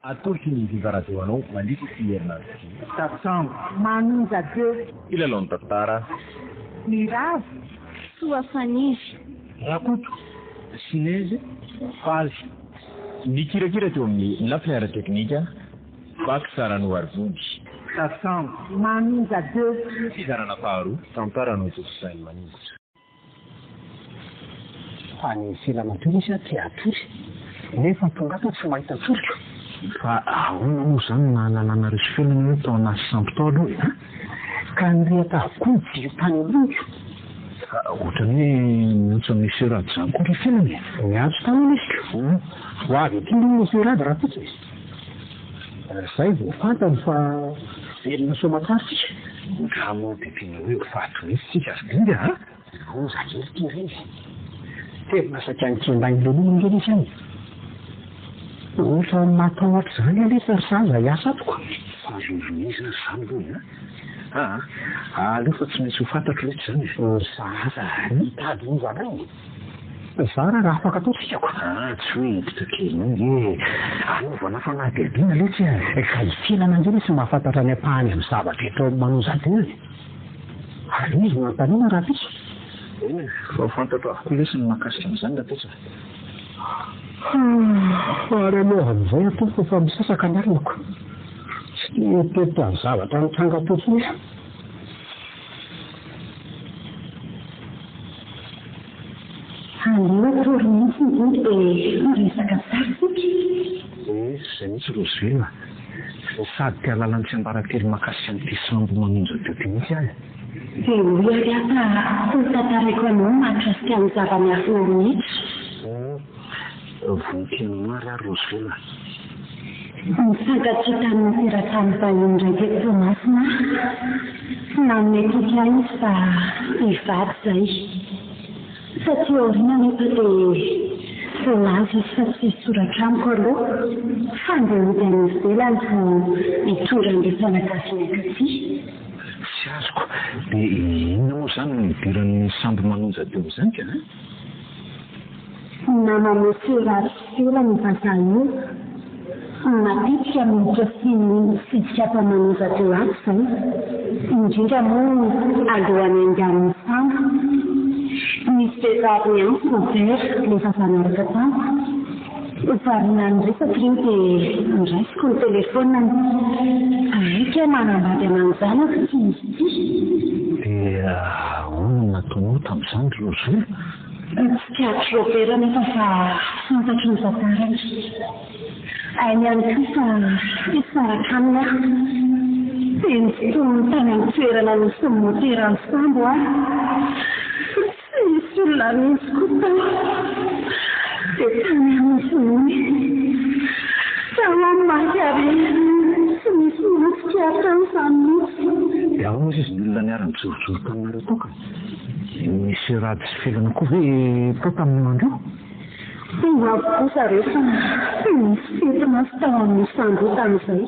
Atolotry ny Viva Radio anao mandritra ity herinandro ity. Tafitsambo. Manonja be. Mpilalao ny tantara. Mirava. Soa faniry. Rakoto. Sinezy. Faly. Nikirakira teo amin'ny lafiny ara-teknika, Bax Ranoarivony. Tafitsambo. Manonja be. Fizarana faharoa, tantara notontosain'i Manindry. Fa ny felana teo izy te hatory nefa tonga ato tsy mahita toriko. Fa ahoana moa izany no nahalalanareo sy felana hoe tao anaty sambo tao aloha e? An! Ka nirehitra avokoa ny jiro tany amboniko. Fa ohatran'ny hoe miantso an'i Monsieur Rado izany koa ry felana e? Niantso tany izy ko. Ho avy aty aloha Monsieur Rado rahampitso e. Izay vao fantany fa velona soamantsara isika. Nga moa dia tena hoe ho faty mihitsy isika ry Dinga a? Loza kely ity re e! Tena saika nikendain'ny lolompo ange lesy an! Ohatran'ny matahotra izany aho lesy ry zaza hiasa ato ka! Fa lolon'iza ary izany aloha e? Aa! Aleo fa tsy maintsy ho fantatro lesy izany e! Ry zaza hitady loza anay e! Zara raha afaka atao tsika ko! Aa! Tsy hoe hiditra kely ange e! Anaovana fanadihadiana lesy e! Ka i Felana ange lesy mahafantatra ny ampahany amin'ny zava-drehetra ao amin'ny Manonja-tena e! Ary izy no anontaniana rahampitso? Eny e, fa ho fantatro avokoa lesy ny mahakasika an'izany rahampitso e! Ary aloha amin'izay aho tompoko efa misasaka ny alina ko! Tsy te hieritreritra ny zavatra nitranga teo intsony aho. Aleo atory mihitsy ny boky dia miresaka tsara isika. Ee, izay mihitsy Roseville a! Sady te hahalala ny tsiambaratelo mahakasika an'ity sambo manonja teo ity mihitsy aho e! Dia hoy ary aho fa ho tantaraiko anao ny mahakasika ny zava-miafina rehetra. Hum, vonon-kihaino ary aho Roseville a! Nifankatia tamin'ny teratany vahiny iray teto Toamasina aho. Nanome toky ahy izy fa hivady izay. Taty aoriana anefa dia voalaza izy fa tsy hisoratra amiko aloha fa handeha hody any ivelany vao hitondra an'ireo fianakaviany hankaty. Tsy azoko. Dia inona moa izany no nidiran'ny sambo manonja teo amin'izany ka? Naman'i Monsieur Ratsifela ny vazaha io. Matetika miditra sy mitsidika ato Manonja teo ato izay, indrindra moa alohan'ny haingan'ny sambo. Nisy vehivavy niantso Robert, ilay vazaha niaraka tamiko. Variana niresaka ireo dia noraisiko ny telefaoniny. Aika manambady aman-janako ity izy ity. Dia ahoana no nataonao tamin'izany ry Roseville? Tsikaritr'i Robert anefa fa fantatro ny tantarany. Hainy ihany koa fa hisaraka aminy aho. Dia nosintominy tany amin'ny toerana nisy ny moteran'ny sambo aho. Tsy nisy olona mihitsy koa tao. Dia tany aho novonoiny. Tao aho no maty ary tsy nisy nihetsika tao izany mihitsy. Dia ahoana hozy izy ny olona niara-nijorojoro taminareo tao ka? Nisy rad sy felana koa ve tao tamin'io andro io? Teo avokoa zareo fa nisy fety mantsy tao amin'io sambo io tamin'izay.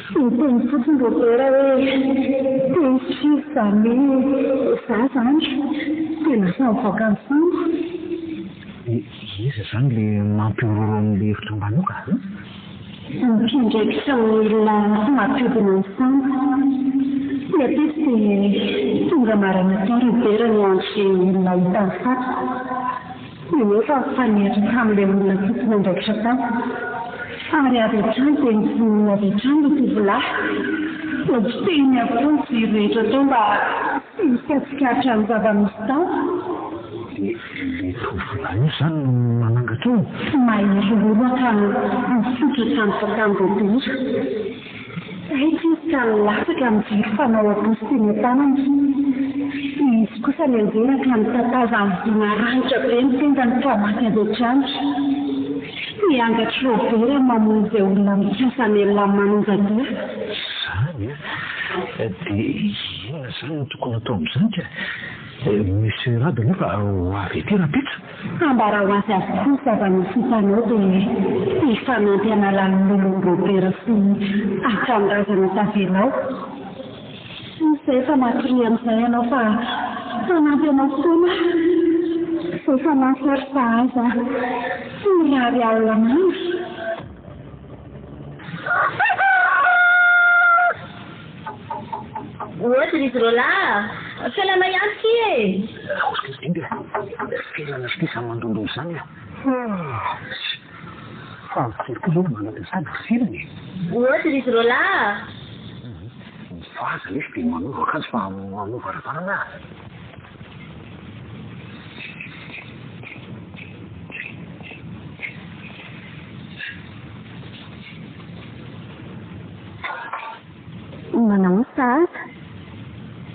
Niteny fotsiny Robert hoe te hisy firy izany hoe za izany dia lasa nivoaka ny sambo. Dia iza izany ilay mampihorohoro an'ilay efitra ambany io ka? Ny mpiandraikitra olona mampiodina ny sambo. Ny ampitso dia tonga maraina tao Robert niantso izay olona hita ny fatiko. Nefa nifanehatra tamin'ilay olona tompon'andraikitra tao. Ary avy hatrany dia novonoiny avy hatrany ilay tovolahy. Nopotehiny avokoa ny jiro rehetra tao mba tsy hisy hahatsikaritra ny zava-misy tao. Dia ilay tovolahy io izany no nanangatra io? Mahery loloha ka nifotra tampoka tamin'i Robert. Taitra izy ka nilatsaka ny jiro fanao am-paosy teny an-tanany. Izy kosa nianjera ka nitatazan'ny vy maranitra be ny tendany ka maty avy hatrany. Niangatry Robert ny mamono izay olona mikasa hamelona an'i Manonjadia. Izany an! Dia inona izany no tokony hatao amin'izany ka? Monsieur Rado anefa ho avy aty rahampitso. Ambarao azy avokoa ny zava-misy hitanao dia hifanampy hanala ny lolon'i Robert sy haka ny razana tavela ao. Izay fa matoria amin'izay ianao fa hanampy anao foana aho. Izay fa mafy ary sahaza aho. Mirary alina mamy. izy roalahy! Felana ihany ity e! Raozy kely Dimby a! Felana sy ity izany mandondona izany a! Fa mijery koa izao manana sady felana e! Ohatry ry izy roalahy! Mivaza lesy dia manova akanjo fa manova varavarana a! Manao sahaza.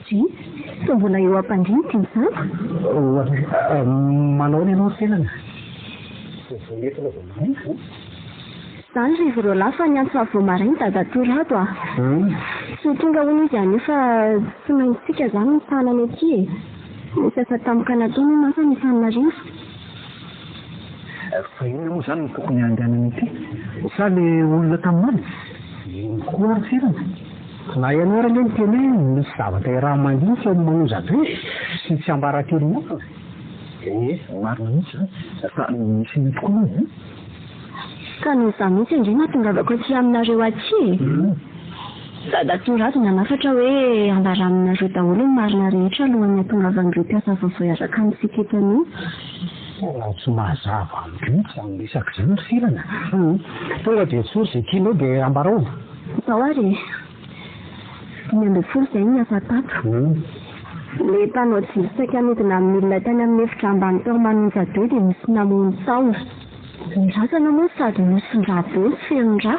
Dry, toa mbola eo am-pandriana ity izany? Manao ahoana ianao ry Felana? Vao nentina vao maraina an? Izany ry Vrolahy fa niantso ahy vao maraina Dadatoa Rado a! Tsy ho tonga hono izy anio fa tsy maintsy-tsika izany misahana ny aty e! Nisy asa tampoka nataony hono asa ny Antananarivo. Fa inona moa izany no tokony handehanana ety? Sa le olona tamin'ny alina? Iny koa ary Felana. Na ianao ary anie niteny hoe misy zavatra iaraha-mandinika ao amin'ny Manozabe sy ny tsiambaratelo miafina. Ee, marina mihitsy izany. Fa misy inona tokoa moa izany? Ka noho izany mihitsy ange no ahatongavako aty aminareo aty e! Dadatoa Rado nanafatra hoe ambara aminareo daholo ny marina rehetra alohan'ny hahatongavan'ireo mpiasa vaovao hiaraka amintsika eto anio. Tena tsy mazava amiko mihitsy izany resaka izany ry Felana a! Tonga dia tsory izay tianao dia ambarao. Izao ary e! 15 izay no niasa tato. Ilay mpanao jiro saika nidina amin'ny milina tany amin'ny efitra ambany tao Manonjabe dia nisy namono tao. Ny razana moa sady nosin-drà be no feno rà,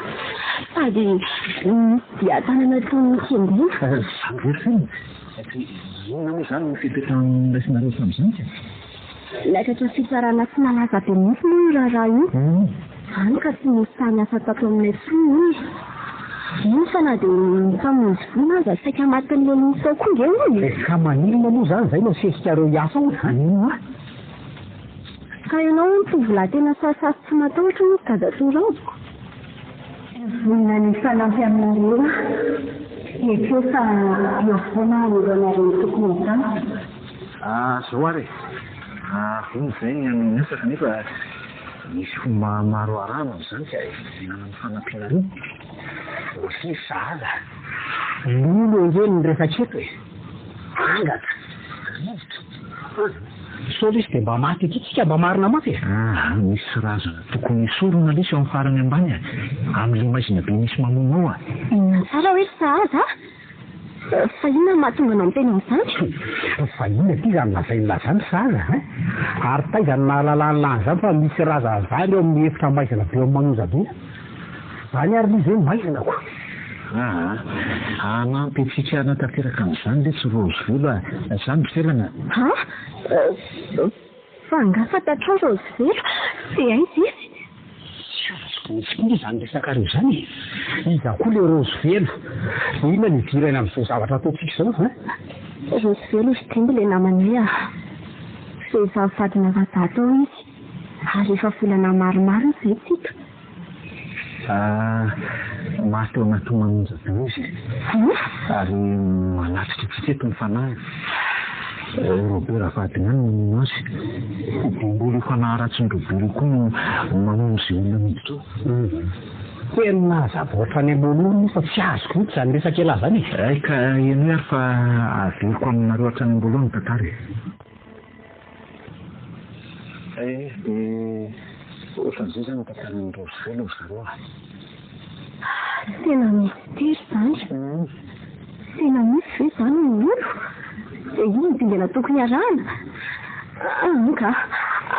sady nisy dian-tanana toy ny kembona. Izany ve ry Felana? Dia inona moa izany no fepetra noraisinareo tamin'izany ka? Niakatra fitsarana sy nalaza be mihitsy moa io raharaha io. Hany ka tsy nisy sahy niasa tato aminay intsony ny olona. Iny fa na dia ny mpamonjy voina aza saika matin'ny lelona tao koa nge hono e! Ka maninona moa izany izay no asesikareo hiasa ao? Haninona ahy? Ka ianao hono tovolahy tena sahisahy sy tsy matahotra hono dadatoa Razoky. Vonona ny hifanampy aminareo aho. Ekeo fa eo foana hanoro anareo ny tokony hatao. Ah, zao ary e! Vonona izay ny hanao ny asa kanefa misy fomba maro arahana amin'izany ka ilana ny fanampianareo. Ohatry ny sahala. Lolo ange no resaka eto e! Angatra, rivotra, Sao lesy dia mba maty aty tsika mba marina mafy e! Ah, misy razana tokony esorina lesy eo amin'ny farany ambany a! Amin'ilay maizina be misy mamono ao a! Inona tsara hoe sahaza a? Fa inona no mahatonga anao miteny an'izany? Fa inona ity izany lazain'lah izany ry sahaza a? Ary taiza no nahalalan'lah an'izany fa misy razana izany eo amin'ny efitra maizina be ao Manoza be? Izany ary ilay izy hoe maizina ko! Aa, hanampy antsika hanatanteraka an'izany letsy Rose Velo a! Izany ry Felana? Ha? Fa angaha fantatrao Rose Velo? Dia aiza izy? Tsy azoko mihitsy koa nge izany resakareo izany e! Iza koa ilay Rose Velo? Dia inona no idirany amin'izao zavatra ataontsika izao an? Rose Velo ry Dimby ilay namanay ah! Vehivavy vadina vazaha tao izy, ary efa volana maromaro izay tsy hita. Ah, maty ao anaty manonja be izy. Ary manatrika antsika eto ny fanahiny. Robert vadiny ihany no mamono azy. Dia mbola io fanahy ratsin'i Robert io koa no mamono izay olona miditra ao. Tena nazava ohatran'ny am-boalohany nefa tsy azoko mihitsy izany resaka elah izany e. Hay ka henoy ary fa averiko aminareo hatrany am-boalohany ny tantara e. Eh, dia ohatran'izay izany ny tantaran'i Raozy ry zareo a. Tena mistery izany. Tena misy ve izany ny lolo? Dia inona ny dingana tokony arahana? An ka,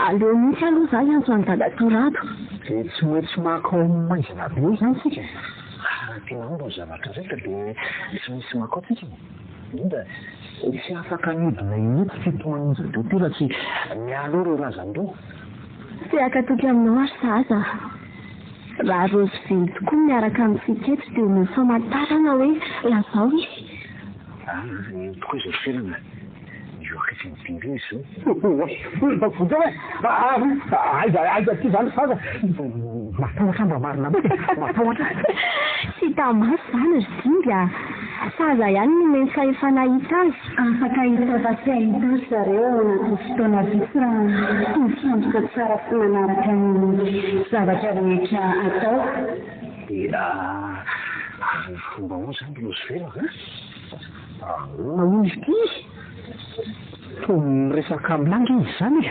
aleo mihitsy aloha izaho hiantso an'i Dadatoa Rado. Dia tsy maintsy maka ao amin'ny maizina be ao izany isika e. Raha tena omby ny zavatra rehetra dia tsy maintsy maka ao tsika e. Indrindra, tsy afaka mihodina mihitsy ity tohan'onja be ity raha tsy miala eo ireo razam-be. Te haka toky aminao ary sahaza aho. Raha Roseville tokoa miaraka amintsika eto dia omeo famantarana hoe lazao izy. Ah, eo tokoa izao felana. Io akaikin'ny biby io izy io. Vonjeo e! Aiza, aiza ity izany sahaza? Matahotra aho mba marina mihitsy e! Matahotra aho. Tsy hita maso izany ry Dimby a! Sahaza ihany no omeny fahefana hahita azy. Afaka hitava sy hahita ry zareo ao anatin'ny fotoana vitsy raha mifantoka tsara sy manaraka ny zavatra rehetra atao. Dia amin'ny fomba ahoana izany ry Rosevelo a? Ahoana hono izy ity? Toa miresaka aminà ange izy izany e!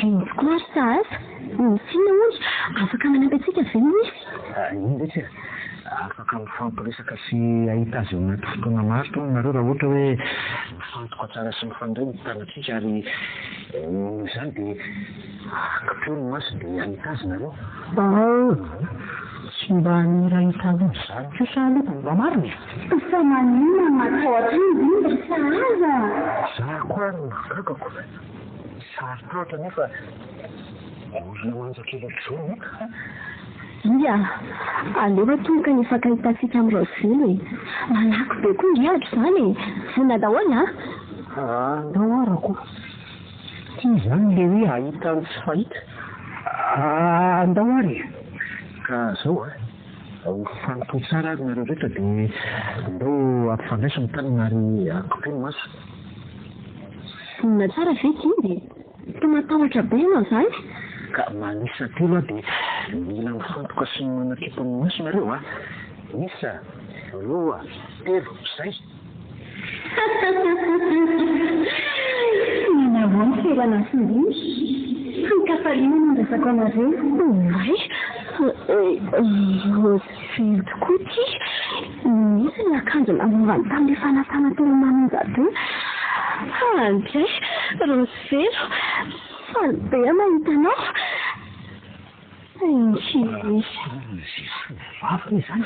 Eny tokoa ary sahaza. Misy inona hono? Afaka manampy antsika ve moa izy? Eny re tsia. Afaka mifampiresaka sy hahita azy ao anaty fotoana maharitra hono nareo raha ohatra hoe mifantoka tsara sy mifandray ny tanantsika ary noho izany dia akipio ny maso dia hahita azy nareo. Aa! Tsy mba nirahita ohatr'izany kosa aloha no mba marina e! Fa maninona no matahotra any Dimby ry sahaza? Za koa ary no gagako. Saro-tahotra nefa olona manja kely ohatr'izao no hita. Ia, aleo atomboka ny hifankahitantsika amin'i Raozelina e! Malaky be koa nge hatrizany e! Vonona daholo an! Andao ara ko! Ity izany ilay hoe hahita ny tsy fahita. Andao ary e! Ka zao a! Ho faly tsara ary nareo rehetra dia andao ampifandraiso ny tanana ary akipio ny maso. Vonona tsara ve Dimby e? Toa matahotra be ianao izany? Ka manisa telo aho dia mila mifantoka sy manakipy ny maso nareo a! Isa, roa, telo, zay! Manahoana Felana sy Ndimby? An-kafaliana no andrasako anareo. Oay! Rosevelo tokoa ity! Nisy ny akanjo nanaovany tamin'ilay fanasana teo Mamonjabe. Andray! Rosevelo! Faly be aho mahita anao! Saingy. Vavy ve izany?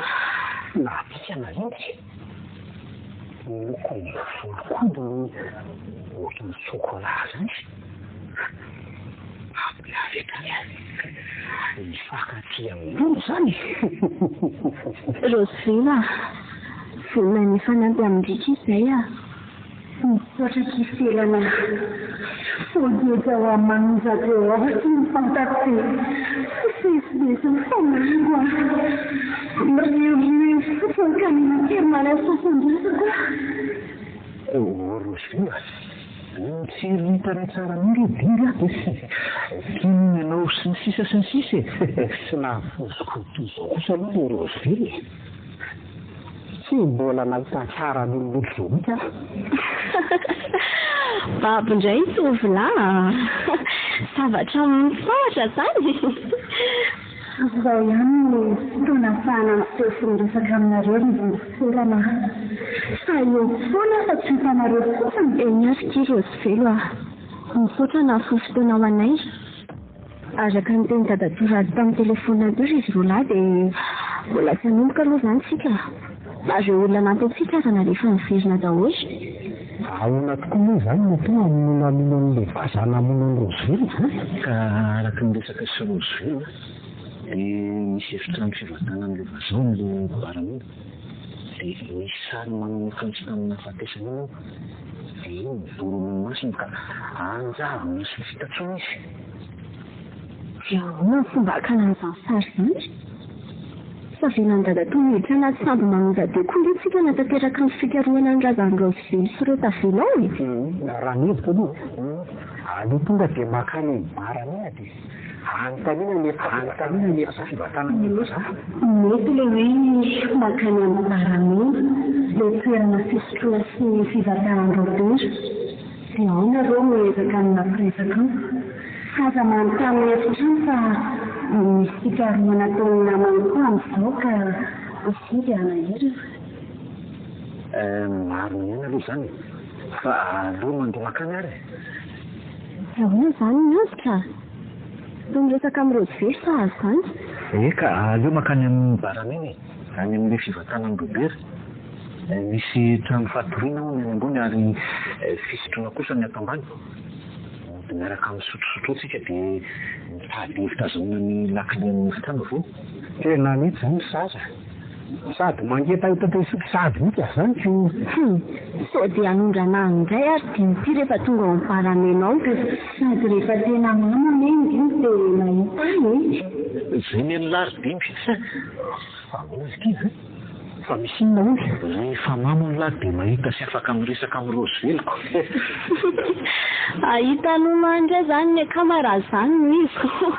Na bika na endrika. Miloko volon-kodiny ohatran'ny chocolat izany. Avy hatrany ary. Mifankatia amin'olona izany e! Rosevela, vonona ny hifanampy amin-dRicky izay aho. Misaotra akia Felana a! Voageja ho amin'ny manonja Jehovah tsy ny fantako dia mivezivezy ny fanahiko aho. Miriorio eny fotsiny ka mihina-kery malaso-sandrasako aho. Oh Rosevela a! Mitsiriritra tsara anao re Dimby a! Tiany ianao sy ny sisa sy ny sisa e! Tsy nahafoiziko toy izao kosa aloha ilay Rosevela e! Tsy mbola nahita tsara an'olona ohatr'izao mihitsy aho. Babo indray ny tovolahy a! Zavatra mitsahatra izany! Izao ihany no fotoana ahafahana miseho sy miresaka aminareo ry Vondroselana a! Fa eo foana aho fa tsy hitanareo fotsiny. Eny ary ity Rosivelo a! Misaotra nahafoy fotoana ho anay. Araka ny tenin'i Dadatoa Rado tamin'ny telefaonina teo ry izy roa lahy dia mbola tsy hanomboka aloha izany isika. Ary ireo olona hanampy antsika aza nalefa niverina daholo. Ahoana tokoa moa izany no atao hamonoana alona an'ilay vazaha namono an'i Roseville an? Ka araka ny resaka sy Roseville dia misy efitrano fivantanan'ilay vazaha ao amin'ilay baramina. Dia misy sary manao akanjo tamin'ny nahafatesany iny ao. Dia iny ny dorony ny masony ka anjavona sy tsy hita intsony izy. Dia ahoana ny fomba hakana an'izany sary izany? Tsy avelan'i dadatoa miditra anaty sambo manonja be koa ange tsika hanatanteraka ny fikarohana ny razan'i Raozelina sy ireo tavela ao e! Raha ny hevitro aloha, aleo tonga dia makany amin'ny bar mena dia anontaniana ny anontaniana ny efitrano fivantanana vazaha. Mety ilay hoe mankany amin'ny bar mena, ilay toerana fisotroana sy fivantanan-dRobert. Dia ao nareo miezaka ny mampiresaka ao. Aza manontany ny efitrano fa misy fikarohana ataon'ny namany koa amin'izao ka sao dia hanahirana. Eh, marina ihany aloha izany e. Fa aleo mandeha mankany ary e. Ahoana izany ny hevitra? Toa miresaka amin'i Rojo sa azo izany? Eka, aleo mankany amin'ny baramena e. Any amin'ilay fivantanan'i Robert. Misy trano fatoriana hono any ambony ary fisotroana kosa ny ato ambany. Mody miaraka misotrosotro ao tsika dia mitady hevitra azahoana ny lakile amin'ny efitrano avy eo. Tena mety izany ry zaza a! Sady mangetaheta te hisotro sahady mihitsy aho izany ko! Hum! Sao dia hanondrana ahy indray ary dimy ity rehefa tonga ao amin'ny baramena ao. Sady rehefa tena mamo anie indrindra dia mahita ahy e! Izay nen'lah ry dimy! Fa ahoana izy ity an? Fa misy inona hono? Rehefa mamo ny lahy dia mahita sy afaka miresaka amin'i Roseliko. Hahita an'olona indray izany ny akama raha izany no izy ko.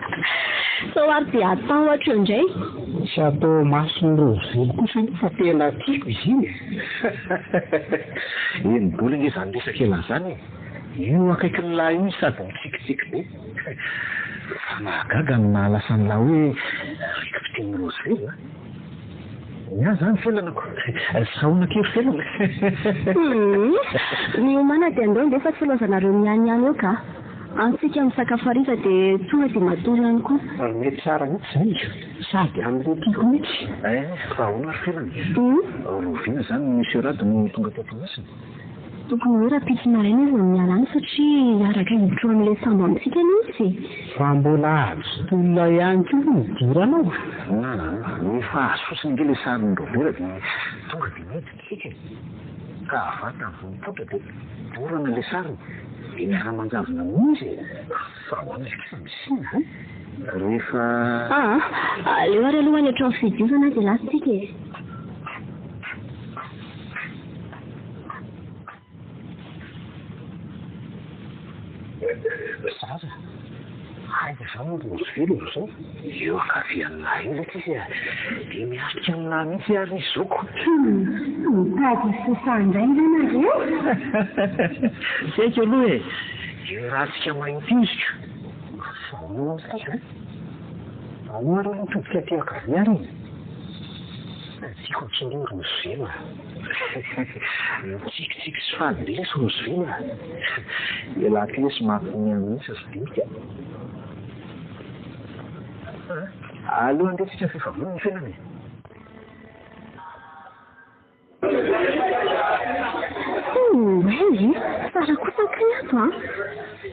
Sao ary dia hatahotra eo indray. Tsy atao mason'i Rosevelo kosa aloha fa tena tiako izy iny e. Eny daholo ange izany resaka elah izany e. Io akaikin'lah io izy sady mitsikitsiky be. Fa mahagaga ny mahalasa an'lah hoe raiki-pitian'i Rosevelo a. Ny ahy izany felana ko. Sahona kely felana. Humm. Miomàna dia andao ndeha fa tsy ilaozanareo mianiany eo ka. Antsika misakafo hariva dia tonga dia matory ihany koa. Mety tsara mihitsy izany e! Sady amin'ilay tiako mihitsy. Eh, fa ahoana ry Felana e? Rahoviana izany Monsieur Rado no tonga tao Toamasina? Tokony hoe rahampitso maraina izy no miala any satria hiaraka hiditra ao amin'ilay sambo amintsika anie izy e! Fa mbola azo tolona ihany koa ny nidiranao. Aa, efa azo fotsiny ange ilay sarin'i Robert dia tonga dia miditra isika e! Ka avantany vao mipoitra dia dorana ilay sariny dia miara-manjavona amin'io izy e! Fa ahoana izy fa misy inona ve? Rehefa. Aa, aleo ary aloha any an-trano fidiovana dia lasa isika e! Zaza, aiza izany no Rosevelo amin'izao? Eo ankavian'lahy eo ilay izy a! Dia miatrika an'lahy mihitsy ary izy zao ko! Hum, mitady hifosa indray ve nareo? Tsy haiko aloha e! Io ratsika mahita izy ko! Fa ahoana moa izay? Ahoana ary no mitodika aty ankavia ary e? Tiako akia aloha Rosevelo a! Mitsikitsiky sy faly be lesy Rosevelo a! Ialahy ty lesy mampiomehy mihitsy ry Dinika a! Aleo andeha tsika f'efa vonona ny fiainana e! Humm, hay e! Tsara kosa kay ato an!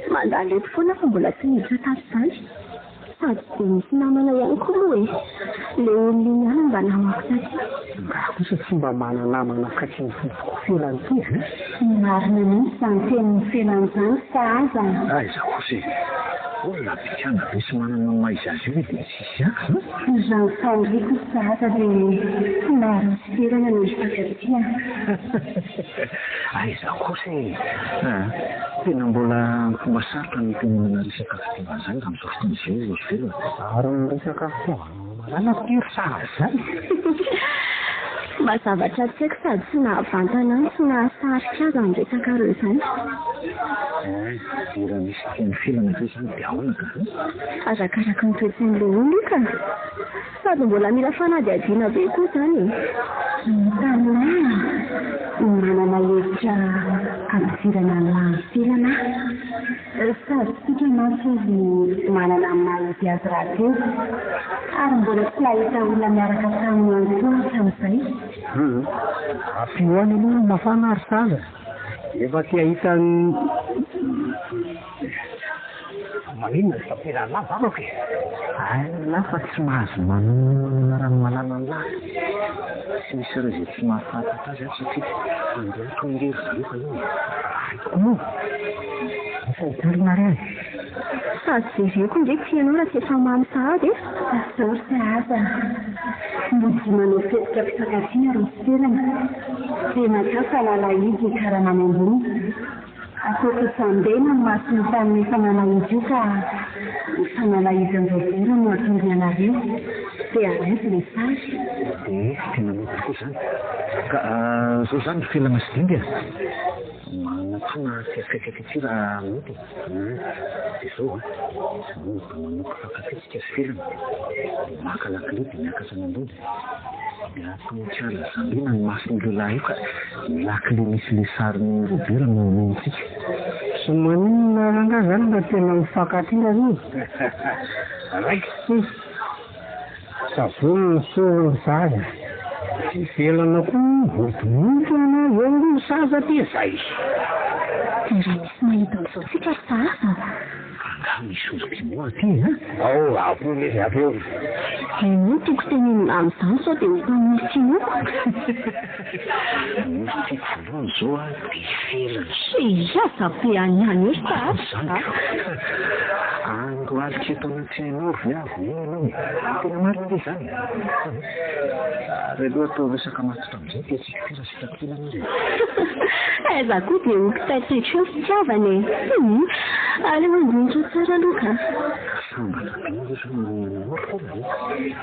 Mandalo eto foana fa mbola tsy niditra tato izany. Sady tsy dia misy namana ihany koa moa e! Ilay olona iny ihany no mba namako taty. Izaho kosa tsy mba mana-namana akaiky ny foko Felany ity e! Marina mihitsy izany tenin'i Felany izany sahaza a! Aiza kosa e! Olona bikàna be sy manana ny maha izy azy io ve dia tsisy hafa an? Raha ny faniriako ry sahaza dia maro sy Felana no hifankatia. Aiza kosa e! Tena mbola fomba sarotra ny hitenenana resaka fitiavana izany raha amin'izao fotoana izao ry Rosevelo a! Ary ny resaka fitiavana malalaka ve ry sahaza izany? Mba zavatra tsy haiko sady tsy nahavantana ahy no tsy nahasarika ahy izany resakareo izany. Hein, dia raha misy tian'i Felana ve izany dia ahoana ka? Arakaraky ny toe-tsain'ilay olona io ka! Sady mbola mila fanadihadiana be koa izany e! Taloha, manana hevitra hampidirana an'lah ny Felana aho. Sady tsika mantsy izy no manana ny maha izy azy rahateo. Ary mbola tsy nahita olona niaraka taminy ihany koa hatramin'izay. Hum. Ampio any aloha ny mafana ry saza. Efa te hahita ny. Maninona ry Tapera an'lah vavako e? Hain'lah fa tsy mahazo manonona ny anaran'i Malala an'lah. Tsy misy ireo izay tsy mahafantatra azy ato satria handeha toy irery zareo fa io e. Raha haiko koa moa. Efa hitarina ary aho e. Sady jereko nge tsy ianao raha tsy efa mamy sahady e. Zao ry sahaza a. Mody manao tetika mpifankatia ry Felana. Dia makà fanalahidy hikaramana ambony. Ataoko jambena ny mason'ny mpanome fanalahidy io ka ny fanalahidin-dRobert no atorony anareo dia alaivo ilay sary. Dia tena mety tokoa izany. Ka izao izany ry Felana sy Dimby a! Manatona aty akaikaiky aty raha mety e! Dia izao an, manomboka manompo mpifankatia tsika sy Felana, dia maka lakile dia miakatra any ambony. Dia atao kiala zambena ny mason'ireo lahy io ka ny lakile misy le sarin'i Robert no omentsika. Tsy maninona rangahy zany raha tena mifankatia nareo e! Raikitra io! Savony ny sorony zaza. Ivelana koa mody ana eo aloha zaza dia zay. Dia raha misy mahita an'izao tsika ry sahaza. Angaha misy olom-pinoa aty a? Ao, ampio lesy, ampio. Ino no tiako tenenina amin'izany sao dia ho hitan'ny olom-pinoako? Ny olom-tiako voalohany izao a, dia felana. Tsia, aza be any ihany eo ry sahaza a! Andro alika eto anaty hainao ry viavy, ino ianao e? Tena marina ange izany e! Ary aleo atao resaka matotra amin'izay ity antsika ity raha sitrako felana ary e! Aiza koa dia ho kitaitaitra eo fitiavana e! Hum! Aleo handinika tsara aloha ka! Sambatra be aloha zao ny anao ry felana e!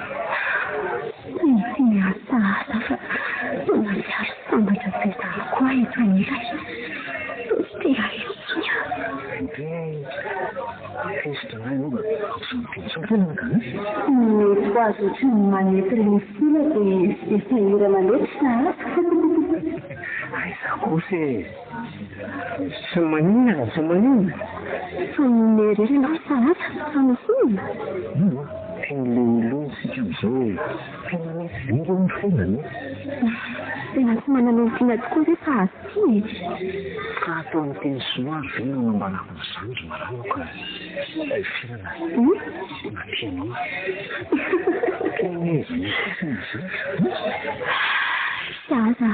Tena tsy miasa asa fa toa mahatsiaro sambatra be izany koa aho eto anilany. Toa tsy te hiala eto intsony aho. Dia tezitra angaha ianao mba hampisambotra intsony ve nanaka an? Mety ho azo ohatry ny manety ilay sila dia tsy dia sahirana loatra sahaza. Aiza kosa e! Tsy maninona ka, tsy maninona. Fa mieritreritra ianao sahaza fa misy inona? Inona? Tian'ilay olona isika amin'izao e! Tena mety be ireo ny fiainana e! Tena tsy manana olon-tiana tokoa ve sahaza ity e? Ka atao amin'ny teny sinoa ary ve no anambarako an'izany ry malalako a? Fiainana tena tianao. Tena mihevitra fotsiny izany. Sahaza.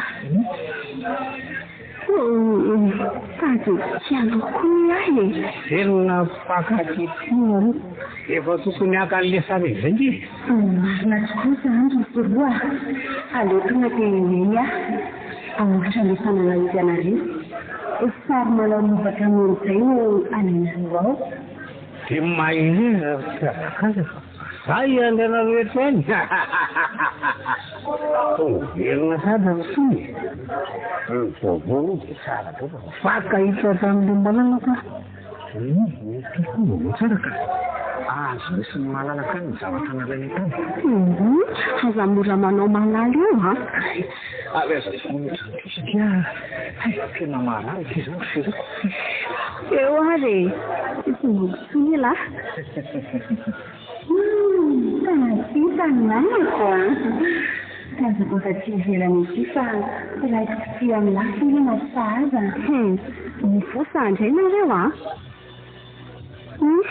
Sady tsy aloha koa ny ahy e! Velona mpankatia tokoa nareo. Efa tokony haka an'le sary izay nge. Marina tokoa izany ry Solo a! Aleo tonga dia eny aho hanolotra an'ilay fanalahidy anareo. Sary manao lobaka mena izay no alainareo ao. Dia mahereza ry mpiazakazaka fa zay hiandry anareo eto ihany. Tonga velona sady ry Soa e! Ny vaovao aloha dia tsara be fa mifankahita hatramin'ilay malalaka aho. Mety koa vaovao tsara ka! Azo raisin'ny malalaka any ny zavatra nalainay tany. Aza mora manao malala eo an! Ary aza vonoina izany koa satria hay tena marary aty izany ry Feriko. Eo ary e! Tsisy mbola intsony elah. Humm! Tena vita ny namako an! Tazako avy aty ivelany aty fa raiki-pitia amin'ny lafiny anie na sahaza. Hum! Mivosa indray nareo an! Hum!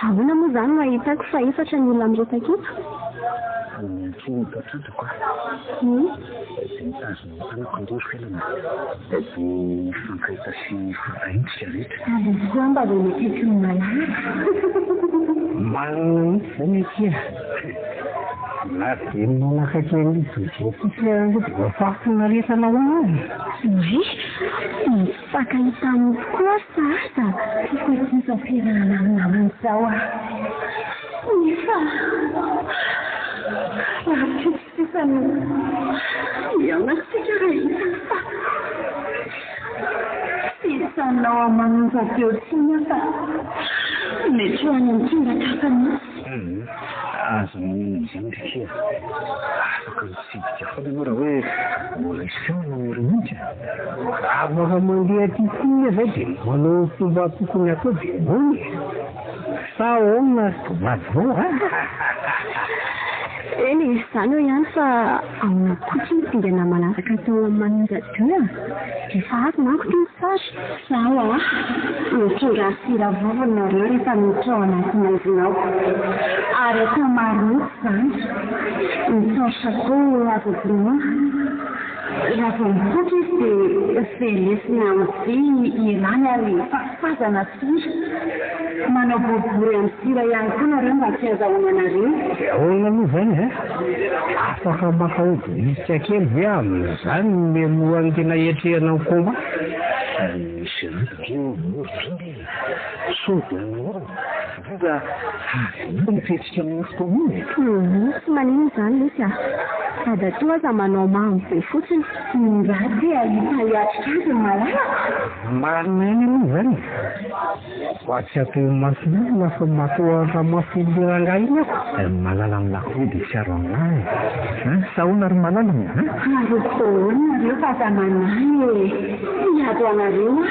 Ahoana moa izany no ahitako fa efatra ny olona miresaka eto? Miantsoa ny mpatrantako aho. Hum! Dia mitazona ny tanako andeha ry Felana. Dia mifankahita sy mifankahintsika rehetra. Ary izy koa mba vao akaiky ny malala. Marina mihitsy izany akia. Na dia ny manakaiky an'i Jojo fotsiny ary aloha dia efa fahafinaretana ho ahy. Oay! Mifankahita aminy tokoa ary sahaza. Tiako aty izao fiarahana amin'ny namana izao ah. Nefa rahampitso sisa no hihaonantsika raha hita fa tsy hijanona ao aman'onjam-peo intsony aho fa mety ho any amin'ny toeran-kafa mihitsy. Hum, aza manana an'izany ry kia. Afaka mitsidika foana ianao raha hoe mbola hisy fihaonana any aoriana any ka. Afaka mandeha aty koa zay dia manao ny fomba tokony atao dia hono e. Sa ahoana ry mpivady vao a? Eny e, izany eo ihany fa ahoana koa ity ny dingana manaraka atao amin'ny manonja deux a? Efa avy manko ity ny sary. Zao a! Mitondrà sira vovony nareo rehefa miditra ao anaty maizina ao. Ary atao maro mihitsy izany. Ny torche koa azo vonoina. Raha vao mipoitra izy dia velesina amin'ny vy ielany ary fafazana sira. Manao boribory amin'ny sira ihany koa nareo mba tsy hazahoana anareo. Dia ahoana aloha izany e? Afaka maka ody kely ve amin'izany mialohan'ny tena hiatrehana ny combat? Misy rivotra eo mora indrindra e! Sao dia hanahirana, indrindra hadino ny fihetsika amin'io fotoana io e! Hum, tsy maninona izany lesy a! Dadatoa aza manao mamy be fotsiny. Nga te hahita hiatrika azy ny malalako? Marina ihany aloha izany e! Mba tsy atao imason'olona fa matahotra mafy iny rangahy iny aho. Ny malala amin'ny lakroa dia tsy aro amin'ahy e! Hein? Sa ahoana ry malala e? Hein? Aroko daholo nareo fa aza manahy e! Hiady ho anareo aho.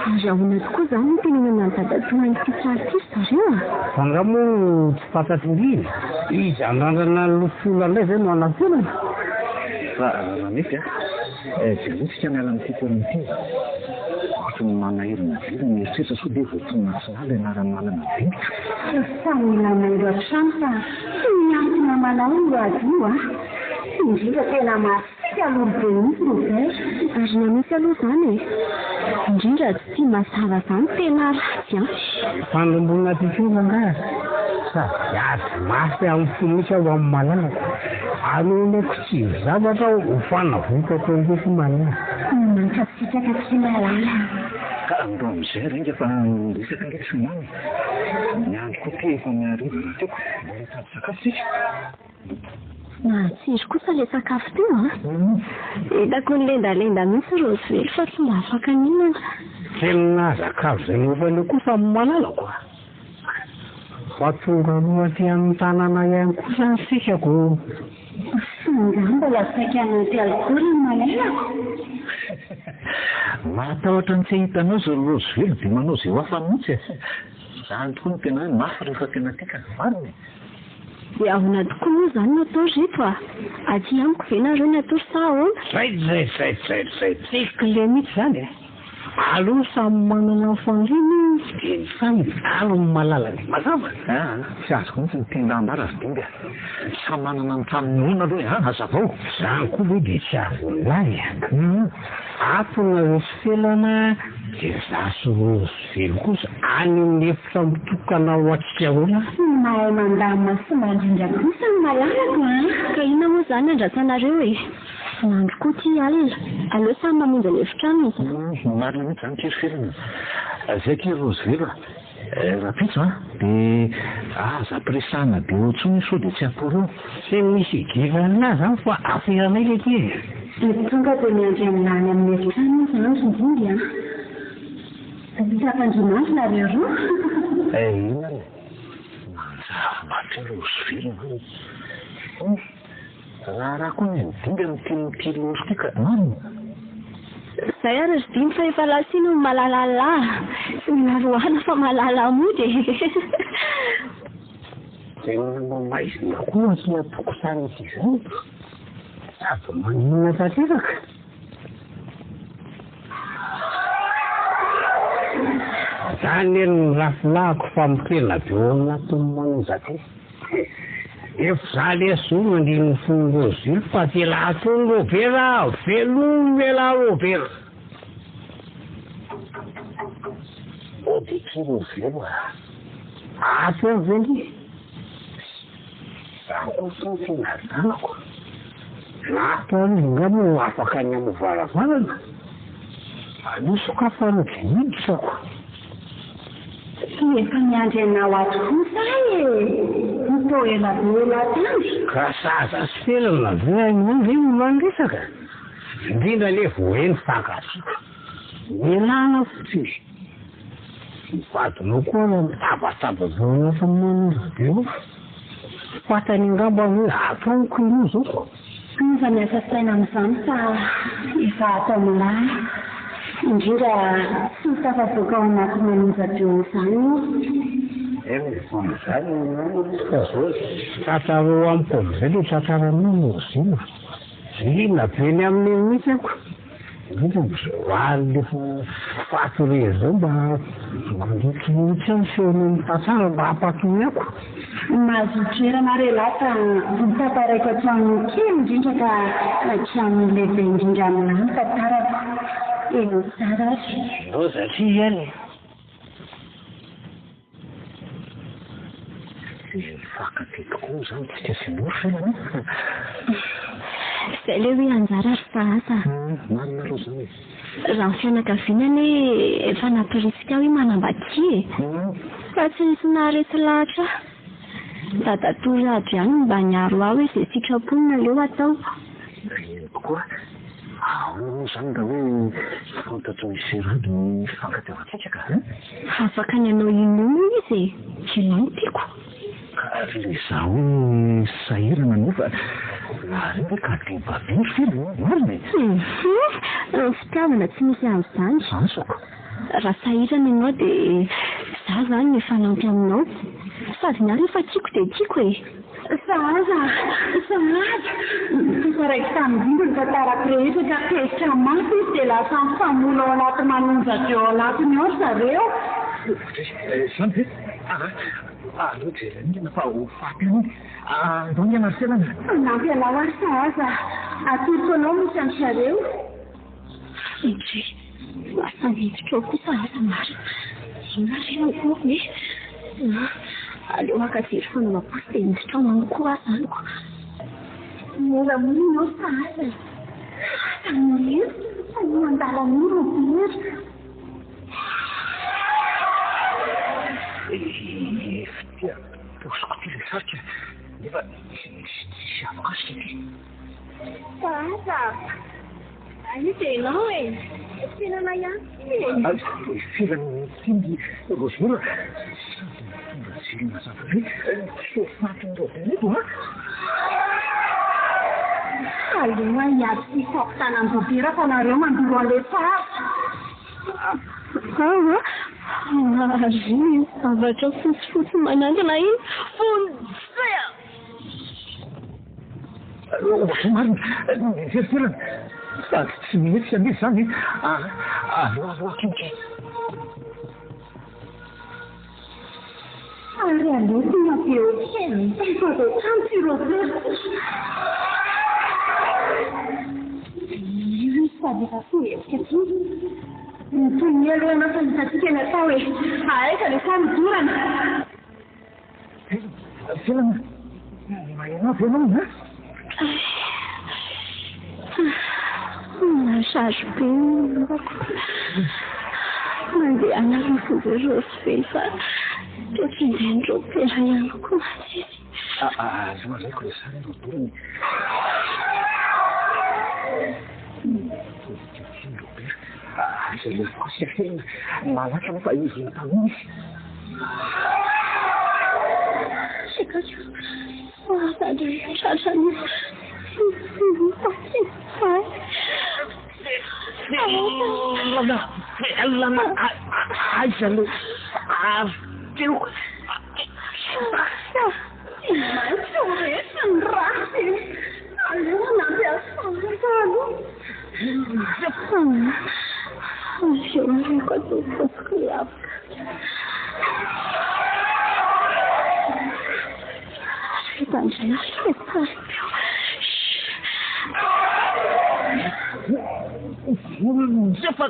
Ary ahoana tokoa izany no itenenana an'i dadatoa an'ity sary ity ry zareo a? Fa angaha moa tsy fantatry ndry e? Izy handrandrana ny lofon'olona indray ve no hanafenana? Fa raha mety a! Dia aleo tsika miala amin'ity toerana ity e! Ohatran'ny manahirana be ilay mieritreritra sao dia voatonona tsy nahy ilay anaran'i Malala Dinika. Samy mila mailo hatrany fa tsy miankina amanao io ady io a! Indrindra tena masiaka lolo be mihitsy Robert. Ary na misy aloha izany e! Indrindra tsy tia mazava izany tena ratsy an! Fandrambonana aty koa rangahy sady ady mafy amin'ny fo mihitsy aho amin'ny malalako. Aleoleko tsy zavatra aho ho fanavotako an'ireo malala. Mankasitraka akia malala. Ka andao amin'izay ry ainga fa ny resaka ange tsy mamy e. Ny andro koa ity efa mihariva rahateo ka mbola hitady sakafo tsika. Natsiro kosa ilay sakafo teo an! Hitako nilendalenda mihitsy Rosevelo fa tsy mba afaka nihinana. Tena azakavo izay nofany io kosa ny malalako a! Fa tonga aloha aty amin'ny tanàna ihany kosa ny sika ko! Angaha mbola saika hanampy alikaola ny malalako? Matahotra ny tsy hahita anao izao ry Rosevelo dia manao izay ho afany mihitsy e! Izany tokoa no tena hoe mafy rehefa tena tia ka! Marina e! Dia ahoana tokoa moa izany no atao ry reto a? Aty amiko ve nareo ny hatory sa ahoana? Zay zay zay zay zay tsy clé mihitsy izany e! Aleo samy manana ny fandriany dia ny samy miala ny malalany. Mazava? Aa tsy azoko mihitsy ny tianà ambara ry Dimby a! Samy manana ny tranony ahoana aloha e? An! Hazavao! Zany koa ve dia tsy azon'lahy e? Ato nareo sy Felana dia za sy Rose Velo kosa any amin'ny efitra mitokana ho antsika roa lahy. Mahay mandamina sy mandrindra kosa ny malalako an! Ka inona moa izany andrasanareo e? Mandro koa ity alina. Aleo samy mamonjy ny efitranony izany. Marina mihitsy izany ry Felana a! Zay akia ry Rose Velo a! Rahampitso an! Dia aza ampiresahana be eo intsony io sao dia tsy hatory eo. Tsy misy idiran'lah izany fa aferanay le ty e! Dia tonga dia miandry an'lah any amin'ny efitrano izy izany ry Ndimby an! Misy ampandriamandry nareo roa. Eh inona ary e! Manjary maty eo Rose velona io. Hum! Raharaha koa ny an'i Dimby amin'ity ity lolo ity ka. Marina? Zay ary ry Dimby fa efa lasa iny ny malala lah. Tsy mila roahana fa malala mody e. Tena mamaizina koa aty an-tokotany aty izany. Sady maninona tanteraka. Zany anie ny rafilahiko fa mitena be ao anatin'ny manonja ty. Efa za lesy zo mandiny ny fon'i Roseville fa ty lahy tony Robert a! Velomy elah Robert! Mody akia Roseville a! Ato ihany ve ndry? Za koa tony tena adalako. Ato ary izy nga moa afaka ny hamoha varavarana? Aleo sokafana dia hiditra ko. Tsy efa miandry anao ato kosa aho e! Toa ela be ela tany. Ka zaza sy felana ve hainao ve no mandresaka? Indrindra anie vao hoe mifankatia. Mialà fotsiny. Ny vadinao koa aza mitabataba be ao anatin'ny manonja be ao. Fantany angamba hoe ataoko aloha izao. Aza miasa saina amin'izany fa efa atao milay. Indrindra tsy ho tafavoaka ao anaty manonja be ao izany io. Eny e, izany no fa zao e. Tantarao amiko amin'izay ilay tantaranao Rosina. Liana be ny amin'iny mihitsy aho. Indrindra amin'izao alina efa faty re izao mba mandoto mihitsy aho ny feonao mitantara mba hampatony ako. Mahazoa toerana re lahy fa hotantaraiko hatramin'ny kely indrindra ka hatramin'ny lehibe indrindra aminà ny tantarako. Henoy tsara ary. Loza aty ihany e. Dia mifankatia tokoa izany tsika sy Noro ve? Izay ilay hoe anjara ry sahaza. Marina aloha izany e. Raha ny fianakaviana anie efa nampirisika ahy hoe manambadia e. Fa tsy nisy naharesy lahatra ahy. Dadatoa Rado ihany no mba niaro ahy hoe izay sitrapony no aleo atao. Eny tokoa. Ahoana moa izany raha hoe fantatr'i Monsieur Rado ny fifankatiavantsika ka? Afaka ny hanao inona moa izy e? Ianao no tiako. Ka le izaho hoe sahirana nefa nareo ve ka deba be ry Feno a? Marina e? Hum! Ny fitiavana tsy misy an'izany. Azoko. Raha sahirana ianao dia izaho izany no hifanampy aminao. Sady ny ahy rehefa tiako dia tiako e! Sahaza! Sahaza! Tantaraiko tamin'i Dimby ny tantarako rehetra ka tezitra mafy izy dia lasa nifamono ao anaty manonja be ao anatiny ao ry zareo. Izany ve? Aa, aleo jerena fa ho faty any. Andao ny anary felana. Hanampy anao aho Sahaza. Atoroko anao misy an-dry zareo. Ndry, lasa niditra ao kosa aza marina. Inona re no ataoko e? Aleo maka jiro fanaovam-paosy dia miditra ao aminy koa aho izany ko. Mora monina ao sahaza e. Aza mirehitra fa io an-dalana io Robert. Fitia, paosiko ity ilay sarika. Nefa tsisy afokasika ity. Sahaza! Aiza ianao e? Felana ihany ity e! Felana ity Rosmila, sady mitondra jiro mazava be, tsy ho fatin'i Robert eto an! Aleoa hiady sy hifampitana amin'i Robert fa nareo mandoro an'ilay sary. Awa, ary iny zavatra fotsifotsy manantona iny, vonjeo! Ohatry ny marina, mijery toerana, sady tsy mihetsika anie izany e! Aleo aloha akiniko e! Ary aleoko ny avy eo efa avy hatrany tsy Robert. Io izy sady efa tsy mihetsika intsony. Ny toy ny aloha ianao fa hitantsika ny atao e! Aiza ilay sary hodorana? Felana, maheno ve ianao an? Marary be ny lohako. Mandehana aloha vonjeo Rosevelo fa toa kingain'i Robert ihany koa mantsy izy. Aleo alaiko ilay sary aloha dorana e. Mitodika aty Robert. Aiza ilay afokasika Felana? Malaky ianao fa izy mpamono izy. Felana, Felana, aiza ilay sary teo? Maintsy ho resy ny ratsy e! Aleo hanampy azy fahantra aloha. Avy eo aleoko atao paosiko ilay afokasika. Tandremo ilay sary teo. Vonjeo fa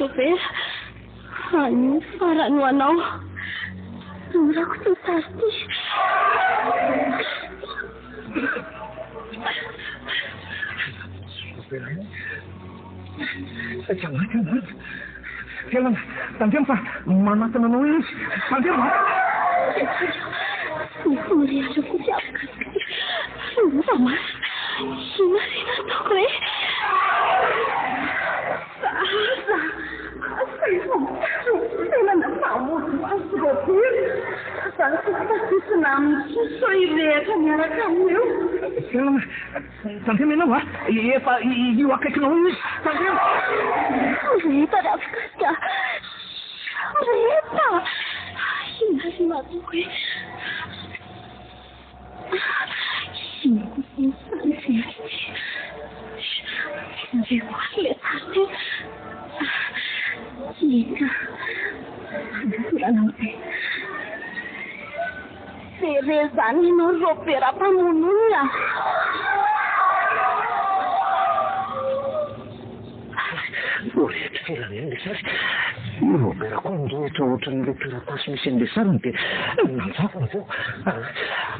Robert, anio farany ho anao. Dorako ity sary ity. Saika maty aho marina. Felana, tandremo fa manatona anao eo izy. Tandremo a! Misy mirehatra koa ty afokasika ty. Lova mafy. Inona re no ataoko e? Zaza! Asaivo mitandro ny felana fa hamono azy Robert. Za tsy tafiditra aminy intsony sao hirehatra miaraka aminy eo. Felana, Tandremo ianao a! Efa io akaikinao io izy! Tandremo! Reta ry afokasika! Reta! Inona ary no ataoko e? Inona kosa no sary very ity? Jereo ary ilay sary teo! Eny ka! Angatorana amin'izay. Very izany ianao ry Robert mpamono olona. Voarehetry felana ihany ilay sary. I Robert koa nirehitra ohatran'ilay taratasy misy an'ilay sariny dia nanjavona avy eo.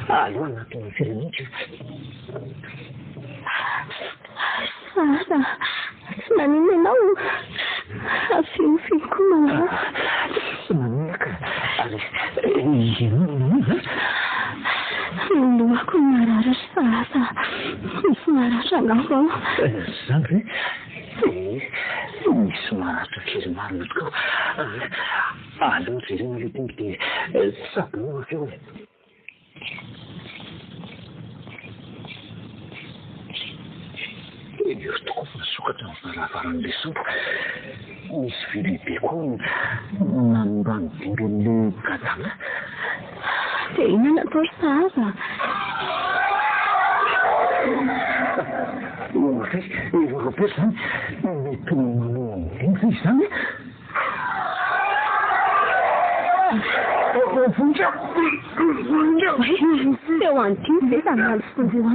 Aleo hanatona ny felana iny ka. Sara, tsy maninona ianao? Afiofio koa malala. Tsy maninona ka. Ary ianao maninona? Ny lohako no marary ry Sara. Misy maratra angamba ao. Izany ve? Ee, misy maratra kely marina tokoa. Aleo jerena aloha tonga dia tsaboina avy eo e. Eo tokoa fa nisokatra ny varavaran'ilay sambo. Nisy vy lehibe koa nanorany dimby an'ilay gadana. Dia inona no atao ry sahaza? Oay, Robert izany mety ho manao an'ireny ve izany e? Teo an'ity ve izany aloha io an?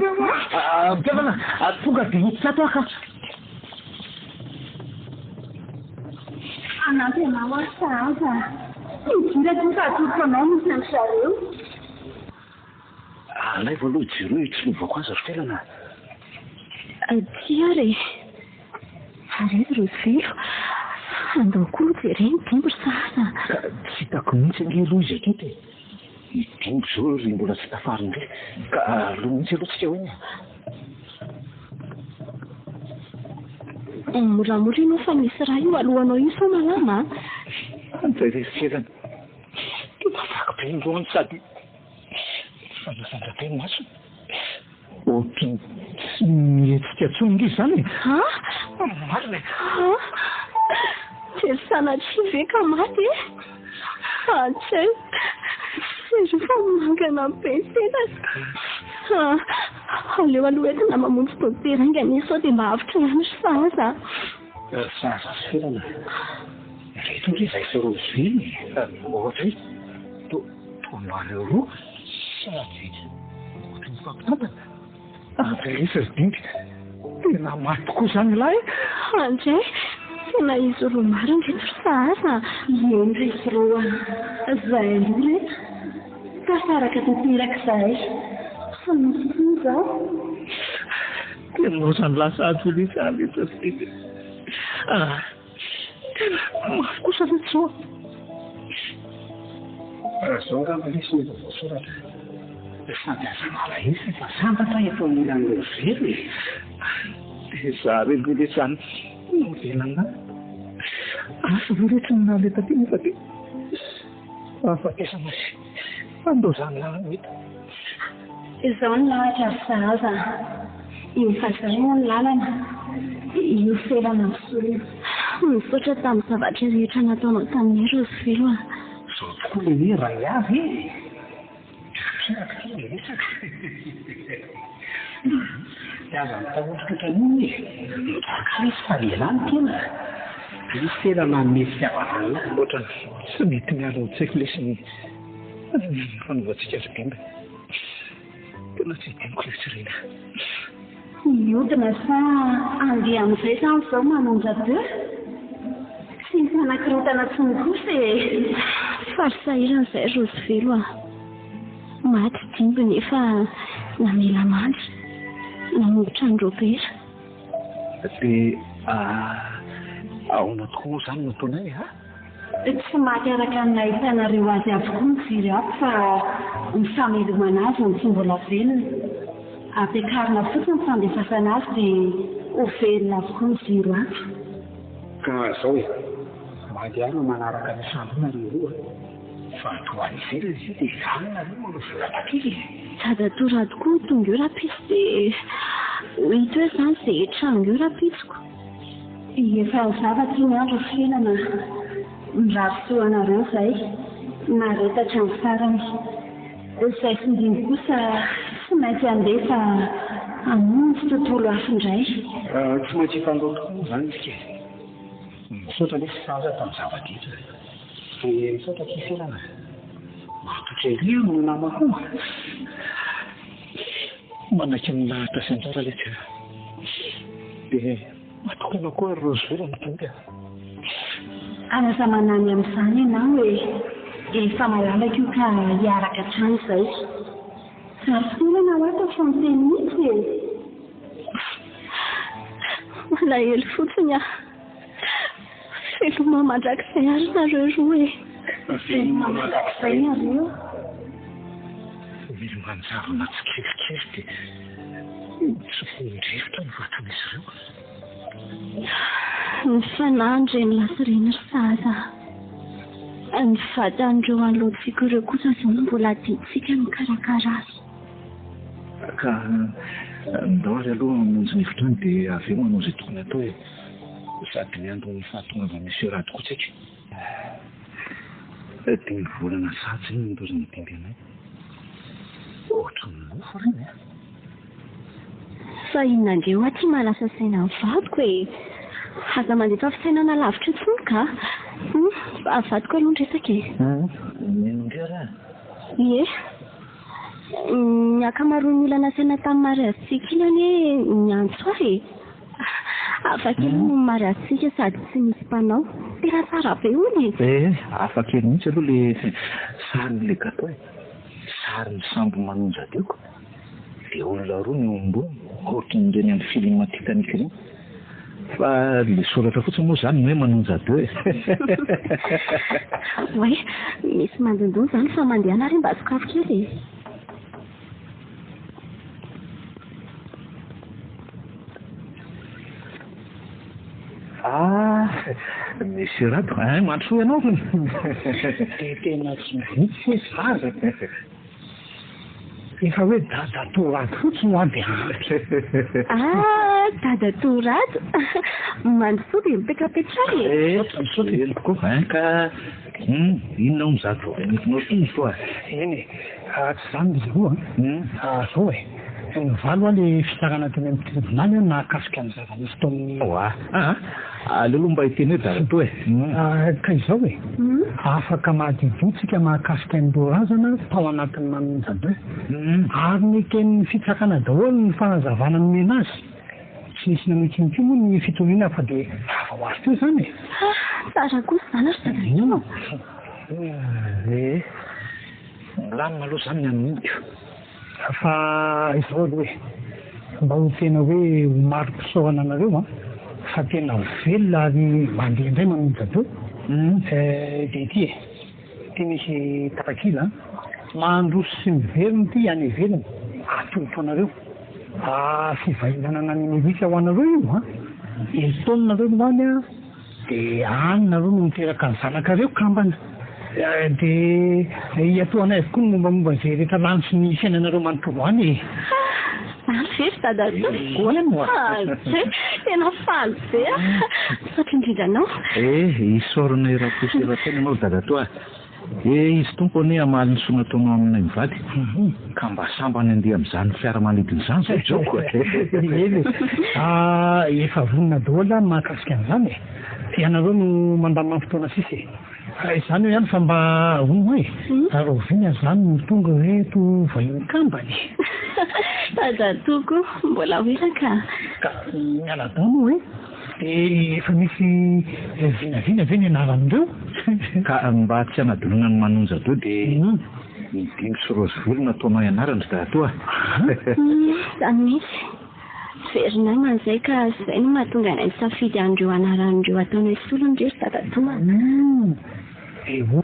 Mpihavana, tonga dia hiditra ato aho ka. Hanampy anao aho sahaza. Midira aty fa atoroko anao misy an-dry zareo. Alaivo aloha jereo io tsy lovako azy ry Felana a. Tsia ary e! Ary aiza ireo velo? Andao koa aloha jerena i Dimby ry sahaza a! Ka tsy hitako mihitsy ange aloha izy hatreto e! I Dimby izao ry mbola tsy tafarina indray, ka aleo mihitsy aloha tsika ho eny e! Moramora ianao fa misy rà io alohanao io sao malama a! Anjay re Felana, tena vaky be ny lohany sady mifandrafandra be ny masony. Ohatran'ny tsy mihetsika intsony ange izany e! An? Marina e! An? Dia sanatria ve ka maty e? Antsay, jereo fa mangana be ny tenany. An, aleo aloha entina mamonjy dokotera haingana izy sao dia mba avotra ihany ry sahaza a! Ry sahaza sy Felana, ireto ange izahay sy Rosevin e! Ohatra hoe, toa nareo roa Sady ohatry ny mifampitantana. Anglisy ry Dimby. Tena maty tokoa izany ialahy e! André, tena izy roa marina ireto ry sahaza a! Eny ry izy roa a! Izahay roa ireto, tafaraka tanteraka izahay. Tsy misy intsony izao. Tena ohatran'ny lasa adolescent mihitsy ry Dimby a! Tena mafy kosa ve tsoa? Raha izao angamba lesy no efa voasoratra. Sady aza malahelo fa sambatra eto anilan'i Rosevelo e! Dia za re ve lesy zany no dia nanahy? Asa ve re tsy ny naleha taty nefa dia fahafatesana sy fandaozana no hita. Izao ny lahatra ry sahaza a! Efa izay moa ny lalana, io felana misolo. Misaotra tamin'ny zavatra rehetra nataonao taminay Rosevelo a! Izao tokoa ilay hoe ray avy e! Tanteraka ity ilay resaka. Dia aza mitahotra ohatran'iny e! Mitraka izy fa lehilahy ny tena. Io felana hanome fitiavana an'lah. Ohatran'ny tsy mety miala ao an-tsaiko lesy ny fanaovantsika ry Bimba. Tena tsy adinoko ilay tsirina. Hiodina sa handeha amin'izay izany izao manonja be? Tsy hisy hanakorontana intsony kosa e! Faly sahirana izay ry Rosivelo a! Maty Dimby nefa namela mandry, namongotra an'i Robert. Dia ahoana tokoa moa izany no ataonay a? Tsy maty araka ny nahitanareo azy avokoa ny jiro ato fa ny famelomana azy no tsy mbola velona. Ampiakarina fotsiny ny fandefasana azy dia ho velona avokoa ny jiro ato. Ka zao e, mandehana manaraka ny sambo nareo roa a, fa toa any ivelany izy io dia any nareo manao vola kely e. Dadatoa Rado koa tonga eo rahampitso dia ho hita eo izany izay hitranga eo rahampitsoko. Efa hazava aty ny andro ry Felana a! Mirary soa anareo izay nahareta hatramin'ny farany. Izay sy Ndimby kosa tsy maintsy handeha fa hamonjy tontolo hafa indray. Tsy maintsy hifandao tokoa moa izany isika e! Misaotra lesy Sahaza tamin'ny zava-drehetra e! Dia misaotra akia Felana a! Matoky ery aho no namako. Manaiky ny lahatra sy anjara letsy a! Dia matoky anao koa ry Rose ny Tompo a! Aza manany amin'izany ianao e! Efa malalaka io ka hiaraka hatrany izay. Ary felana hoa toa tsy miteny mihitsy e! Malahelo fotsiny aho. Veloma mandrakizay ary nareo roa e! Veloma mandrakizay nareo. Mila manjavona tsikelikely dia tsofohin-drivotra ny vatan'izy ireo. Ny fanahin-dreny lasa reny ry sahaza a! Ny vatan'ireo alohantsika ireo kosa izao no mbola adidintsika ny mikarakara azy. Ka ndao ary aloha hamonjy ny efitrano dia avy eo manao izay tokony hatao e! Sady miandry ny fahatongavan'i Monsieur Rado koa tsika. Dimy volana sahady izay no nindozan'i Dimby anay. Ohatran'ny nofy ireny an! Fa inona indray hoa ty mahalasa saina ny vadiko e! Aza mandefa fisainana lavitra intsony ka! Hum, fa vadiko aloha ny resaka e! Hum, inona indray ary an? Ie. Ny ankamaroan'ny olona nasaina tamin'ny mariazintsika iny anie niantso ahy e! Hafa kely ny mariazintsika sady tsy misy mpanao. Tena tsara be hono e! Eh, hafa kely mihitsy aloha le sarin'ilay gateau e! Sarin'ny sambo manonja teo ko! Dia olona roa no eo amboniny, ohatran'ireny amin'ny film Titanic ireny. Fa ilay soratra fotsiny moa izany no hoe manonja deux e. Oay, misy mandondona izany fa mandehana ary mba sokafo kely e. Ah, Monsieur Rado, hein, mandrosoa ianao hono. Dia tena tsy mihitsy hoe zaza. Efa hoe dadatoa Rado fotsiny hoa dia ampy. Ah, dadatoa Rado. Mandrosoa dia mipetrapetraha e. Eh, misaotra e. Eny tokoa, hein, ka hum, inona hono izato voanetinao ity soa? Eny e, tsy izany ry zareo an. Zao e, nivaly hoa le fitsarana teny amin'ny tribonaly an nahakasika ny zava-nisy tao amin'ny. Oa, aa, aleo aloha mba hiteny hoe dadatoa e. Ka izao e, afaka madiodio tsika mahakasika an'ireo razana tao anatin'ny manonja deux. Ary neken'ny fitsarana daholo ny fanazavana nomena azy. Tsy nisy nanohy intsony koa moa ny fitoriana fa dia lava ho azy teo izany e. Ha, tsara kosa izany ry dadatoa. Ee, milamina aloha izany ny amin'iniko. Fa izao aloha e, mba ho tena hoe ho mari-pisaorana anareo an, fa tena velona ary mandeha indray manonja be, dia ity e, ity misy tapakila an, mandroso sy miverina ity any ivelany, atolotro anareo, fivahinanana any Amerika ho anareo io an, herintaona nareo no any an. Dia any nareo no miteraka ny zanakareo kambana. Dia hiatoanay avokoa ny mombamomba izay rehetra lany sy ny fiainanareo manontolo any e. Ha! Zany ve ry dadatoa? Eny oa! Zay! Tena faly be aho. Misaotra indrindra anao. Eh, isaorana eram-po sy eran-tsaina ianao ry dadatoa a. Eh, Izy Tompo anie hamaly ny soa nataonao aminay mivady, ka mba sambany handeha amin'izany fiaramanidina izany izao Joko e! Eny e! Efa vonona daholo aho ny mahakasika an'izany e! Ianareo no mandamina ny fotoana sisa e! Izany eo ihany fa mba hono hoa e! Rahoviana izany no tonga ireto vahiny kambana e? Dadatoa koa mbola ho ela ka! Ka miala-dahy moa e! Dia efa misy vinavina ve ny anaran'ireo? Ka mba tsy hanadinoana ny manonja teo dia ny Dimby sy Rose-Volo no ataonao ianarana ry dadatoa a! Izany mihitsy. Very namana izay ka izay no mahatonga anay nisafidy an'ireo anaran'ireo ataonay solony re ry dadatoa a! Dia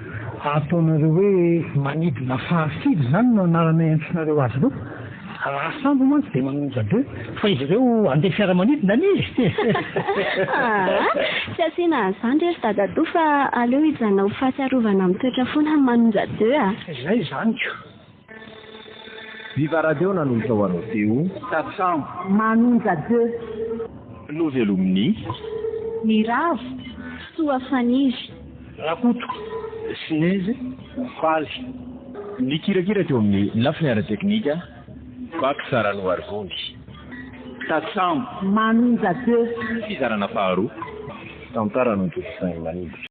ataonareo hoe manidina fahafiry izany no anarana iantsoanareo azy ireo? Raha sambo mantsy dia manonja be, fa izy ireo handeha fiaramanidina anie e! Aa! Tsy asiana an'izany re ry dadatoa fa aleo hijanona ho fahatsiarovana mitoetra foana ny manonja deux a! Izay izany ko! Viva Radio nanolotra ho anao teo. Tatsambo. Manonja deux. Novelomin'ny. Miravo, Soa faniry. Rakoto, Sinezy, Faly. Nikirakira teo amin'ny lafiny ara-teknika, Pax Ranoarivony. Tatsambo. Manonja deux. Fizarana faharoa. Tantara notontosain'i Maniditra.